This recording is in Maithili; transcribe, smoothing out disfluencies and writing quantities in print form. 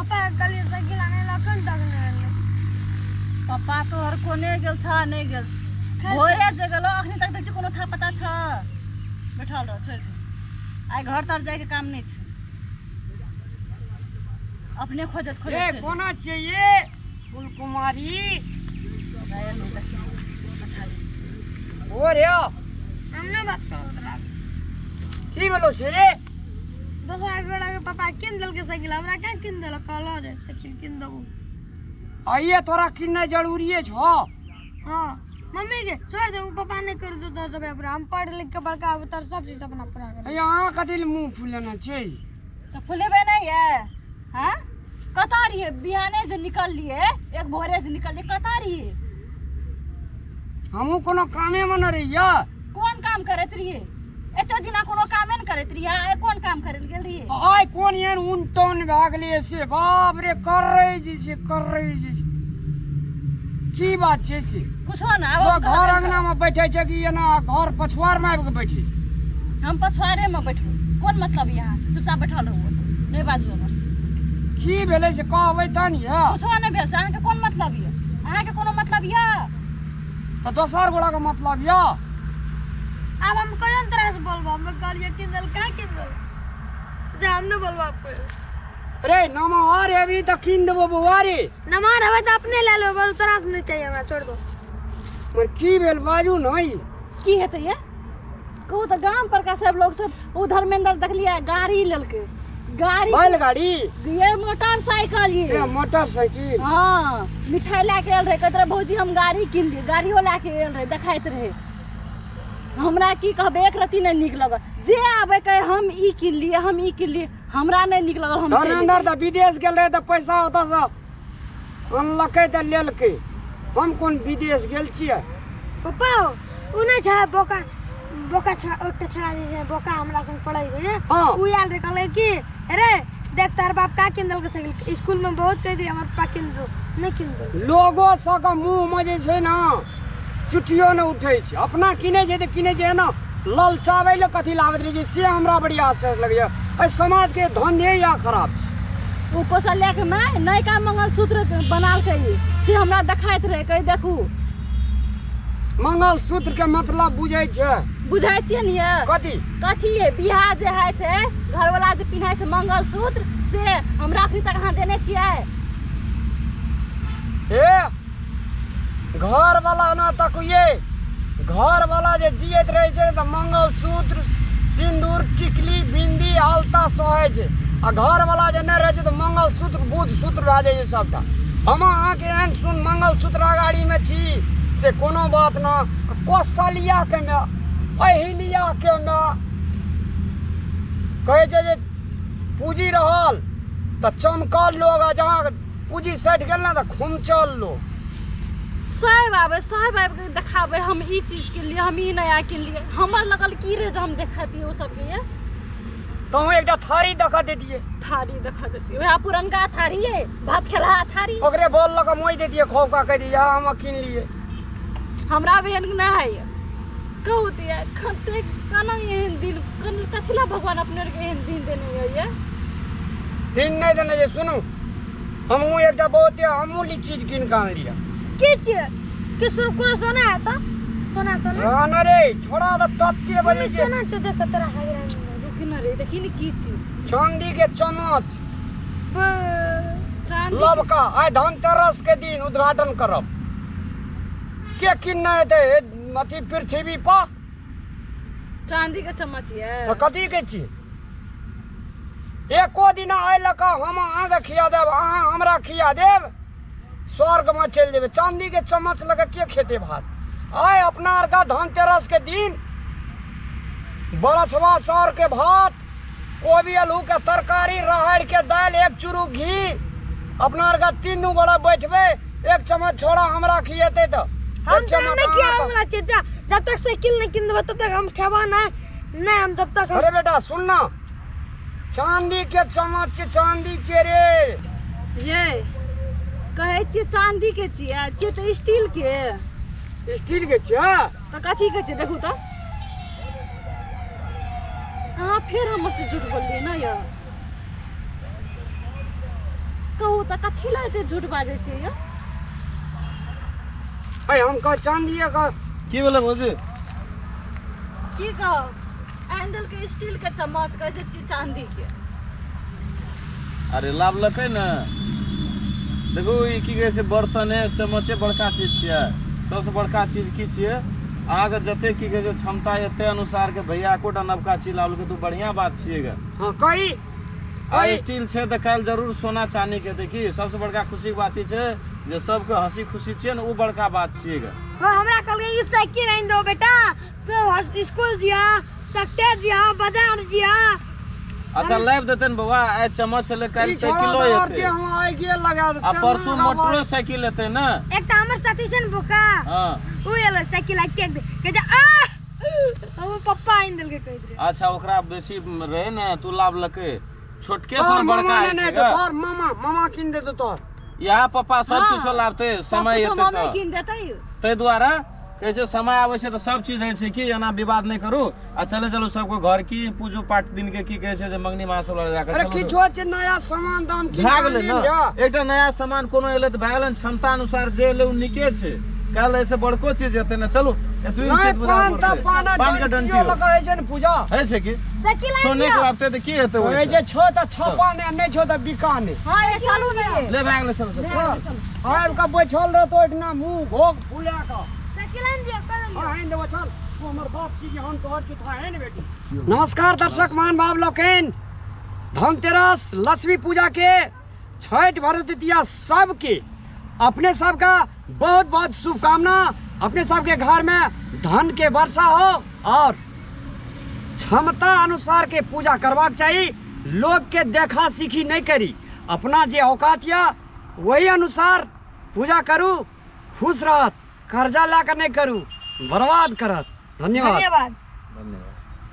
पापा के कहलियै साइकिल आनै लए, अखन तक नहि एलै। पप्पा तोहर कोने गेल छ, नहि गेल छ? भोरे जे गेलो, अखनी तक देखै छी कोनो था पता छ। बैठल रह, छोड़ि दे। आइ घर तर जाइके काम नहि छै, अपने खोजत खोजत ए चलि। कोना छियै ये फूल कुमारी? एलहुँ, देखी। अच्छा। ओ रे। हम नहि बात करब तोरा से। की भेलो से? दोसर गोरा के पापा कीन देलकै साइकिल, हमरा कहाँ कीन देलक? कहलो जे साइकिल कीन देबो। आइए तोरा किननाइ जरूरिये छौ? हाँ, मम्मी के छोड़ दे, पापा नहीं कर दो तो सब पूरा। हम पढ़ लिख के बड़का होबे तर सब चीज अपना पूरा कर। अरे अहाँ कथी लए मुँह फुलेने छै? तऽ फुलेबै नहि ये? हाँ, कतऽ रहियै बिहाने जे निकललियै, एक भोरे जे निकललियै, कतऽ रहियै? हमहूँ कोनो कामेमे न रहियै। कोन काम करैत रहियै? एते दिना कोनो कामे ने करैत रहियै, आइ कोन काम करै लए गेल रहियै? आइ कोन एहन ऊन टोन भए गेलियै से? बाप रे, करै जे छै, करै जे छै। की बात छै से? कुछो ने। आब लोक हम घर कहबे ने। अङ्गनामे बैठै छै कि एना घर पछुआरमे आबि कऽ बैठै छै? करब। हम पछुआरेमे बैठबै, कोन मतलब यहाँ से? चुपचाप बैठल रहू ओतऽ, नहि बाजू हमर से। की भेलै से कहबै तहन यऽ। कुछो नहि भेल छै। अहाँके कोन मतलब यऽ? अहाँके कोनो मतलब यऽ? तऽ दोसर गोड़ाके मतलब यऽ। अब हम कहियो ने तोरा से बोलबो। हम कहलियै कीन देल, कहाँ कीन देल? जा, हम नहीं बोलबो आपको। रे नमहर हेबी तऽ कीन देबो बौआ रे। नमहर हेबै तऽ अपने ले लेबै, बोलू तोरा से नहीं चाहिए हमरा, छोड़ दो। मगर की भेल, बाजू नहि। की हेतै ये, कहू तऽ? गाम पर का सब लोग सब, ओ धर्मेंद्र देखलियै, गाड़ी लेलकै, गाड़ी। बैलगाड़ी? ये मोटरसाइकिल ये। ए मोटरसाइकिल? हाँ, मिठाई लए के आयल रहे, कहैत रहे भौजी हम गाड़ी किनलियै। गाड़ियो लए के आयल रहे, देखाइत रहे हमरा। की कहबै, एक रत्ती नहि नीक लगल। जे आबै कहे हम ई किनलियै, हम ई किनलियै। हमरा नहि नीक लगल, हम चलि धर्मेंद्र गेलियै। तऽ विदेश गेल रहै तऽ पैसा ओतऽसँ अनलकै तऽ लेलकै। हम कोन विदेश गेल छियै? पप्पा हो, उ नहीं छै बोका, बोका छड़ा, एकटा छड़ा जे छै बोका, हमरा संग पढ़ै छै जे। हाँ। उ आयल रहे, कहलै कि अरे देख, तार बाप का कीन देलकै साइकिल। स्कूल में बहुत कह दिए हमर पापा कीन दो, नहीं कीन दो। लोगो सबके मुँहमे जे छै ने चुटियो नहि उठै छै। अपना किनै छै तऽ किनै छै ने, ललचाबै लए कथी लाबैत रहै छै, से हमरा बड़ी आश्चर्य लगैए। एहि समाजके धंधे इएह खराब छै। ओ कौशल्या के माय नयका मंगलसूत्र बनालकै, से हमरा देखाइत रहे, कही देखू। मंगलसूत्र के मतलब बुझै छै? बुझै छियै ने ये? कथी? कथी ये, बियाह जे होइ छै, घरवाला जे पिन्है छै मंगलसूत्र, से हमरा अखनी तक अहाँ देने छियै? हे, घर वाला ना तकिए, घर वाला जे जियत रहै छै तऽ मंगलसूत्र, सिन्दूर, टिकली, बिंदी, आलता सहै छै, आ घर वाला जे नहि रहै छै तऽ मंगलसूत्र बुध सूत्र भए जाइ छै सबटा। हम अहाँके एहन सुन मंगलसूत्र अगाड़ीमे छी से कोनो बात न। कौशल्या के माय, अहिल्या के माय कहै छै जे पूँजी रहल तऽ चमकल लोग, आ जहाँ पूँजी सठि गेल ने तऽ खुमचल लोग। साहेब आबै, साहेब आबि कऽ देखाबै, हम ई चीज किनलियै, हम ई नया किनलियै। हमर लगल की रहै जे हम देखातियै ओ सबके ये? तहूँ एकटा थारी देखऽ दैतियै। थारी देखा देतियै? वएह पुरनका थारी ये, भात खेलहा थारी। ओकरे बॉल लऽ कऽ मोहि दैतियै, खोप कऽ कहि दियै हम किनलियै। हमरा भी एहन नहि है। कहू तऽ ये कते केना एहन दिन कथी लए भगवान अपने आरके एहन दिन देने ये ये? दिन नहि देने छै। सुनू, हमहूँ एकटा बहुते अमूल्य चीज कीन कऽ आनलियै। की छियै? कि सुन, कोनो सोना है तऽ सोना तऽ ना? रहन रे छोड़ा, तऽ तते बजै छै। सोना छौ, देख तोरा साथ। रुकी न रे, देखी ने की चीज। चांदी के चम्मच। चांदी? लबका। आइ धनतेरस के दिन उद्घाटन करब। के किनने हेतै अथी पृथ्वी पर? चांदी के चम्मच ये? तऽ कथी के छी? एको दिन आइ लऽ कऽ हम अहाँके खिया देब, अहाँ हमरा खिया देब, स्वर्गमे चलि जेबै। चांदी के चम्मच लऽ कऽ के खेतै भात? आइ अपना आरके धनतेरस के दिन बरछवा चाउर के भात, कोबी आलू के तरकारी, राहड़ि के दालि, एक चूरू घी, अपना आरके तीनू गोड़ा बैठबै। एक चम्मच छोड़ा हमरा खिएतै तऽ हम एक तोरा चम्मच नहीं खियावे अहाँके। वाला छियै। जा, जब तक साइकिल नहीं किन देबो तब तक हम खेबा नहीं। नहीं, हम जब तक हम अरे बेटा सुन ना, चांदी के चम्मच छै, चांदी के रे। ये कहै छियै चांदी के छियै, छियै तऽ स्टील के। स्टील के छै? तऽ कथी के छियै? देखू तऽ अहाँ फेर हमर से झूठ बोललियै ने यौ। कहू तऽ कथी लए एते झूठ बाजै छियै यौ? है हम कह चांदीए के। की भेलै भौजी? की कहब, आनि देलकै स्टील के चम्मच, कहै छै छी चांदी के। अरे लाभलकै ने, देखू ई की कहै छै, बर्तने चम्मचे बड़का चीज छियै। सबसँ बड़का चीज की छियै? अहाँके जते की कहै छै क्षमता यऽ ताहि अनुसारके भैया एकोटा नवका चीज लाबलकै तऽ ओ बढ़िआँ बात छियै गे। हँ कही आ स्टील छै तऽ काल्हि जरूर सोना चानीके हेतै। की सबसँ बड़का खुशीके बात ई छै जे सबके हँसी खुशी छियै ने, ओ बड़का बात छियै गे। हाँ, हमरा कहलकै ई साइकिल आनि दो बेटा, तो स्कूल जिया, सकटे जिया, बाजार जिया। अच्छा लाबि देतै ने बौआ, आइ चम्मच एलै काल्हि ई छोड़ा साइकिलो तऽ और एतै के हम आइ गेल लगा आ देतै। परसू मोटरो साइकिल एतै ने। एकटा हमर साथी छै ने बोका, हँ ओ एलै साइकिल आइ केक दे, कहै छै आ हमर पप्पा आनि देलकै, कहैत रहे। अच्छा ओकरा बेसी रहे ने तू लाभलकै, छोटके तोहर सन मामा बड़का ने होइ नहि छै तो गे। तोहर मामा मामा कीन देतौ तोहर। इएह पप्पा सब हाँ। किछो लाबतै, सब समय किछो एतै मम्मी तऽ कीन देतै। ताहि दुआरे कहै छै समय आबै छै तऽ सब चीज होइ छै। की एना विवाद नहि करू आ चले चलू सबको घर, की पूजो पाठ दिन के की कहै छै जे मंगनी मास लऽ जाकऽ अरे चलू। किछो छै नया सामान दाम की भए गेलै ने, एकटा नया सामान कोनो एलै तऽ भए गेलै ने, क्षमता अनुसार जे एलै ओ नीके छै, काल्हि एहिसँ बड़को चीज एतै ने। चलू एतबी नहि चीज बुझा पान तऽ पड़तै। पान पान के डंटियो डंटियो लऽ कऽ होइ छै ने पूजा होइ छै की? साइकिल आनि सोने के दियौ। लाबतै तऽ की हेतै होइ ओहिसँ? छै छो तऽ छपा ने, नहि छो तऽ बिका ने। हँ ये चलू ने। ले भए गेलै, चलू चलू। आबि कऽ बैठल रहतो ओहिठिना मुँह घोघ फुला कऽ। साइकिल आनि दियौ, कह देलियौ। हाँ, आनि देबो चल। तू हमर बाप छी कि हम तोहर छी? तोरा है ने बेटी। नमस्कार दर्शक महान भाव लोकनि, धनतेरस लक्ष्मी पूजा के छठि भरदुतिया सबके अपने सबका बहुत बहुत शुभकामना। अपने सबके घर में धन के वर्षा हो और क्षमता अनुसार के पूजा करबाक चाही। लोग के देखा सीखी नहीं करी, अपना जे औकात या वही अनुसार पूजा करू, खुश रहत। कर्जा ला के नहीं करू, बर्बाद करत। धन्यवाद। धन्यवाद। धन्यवाद।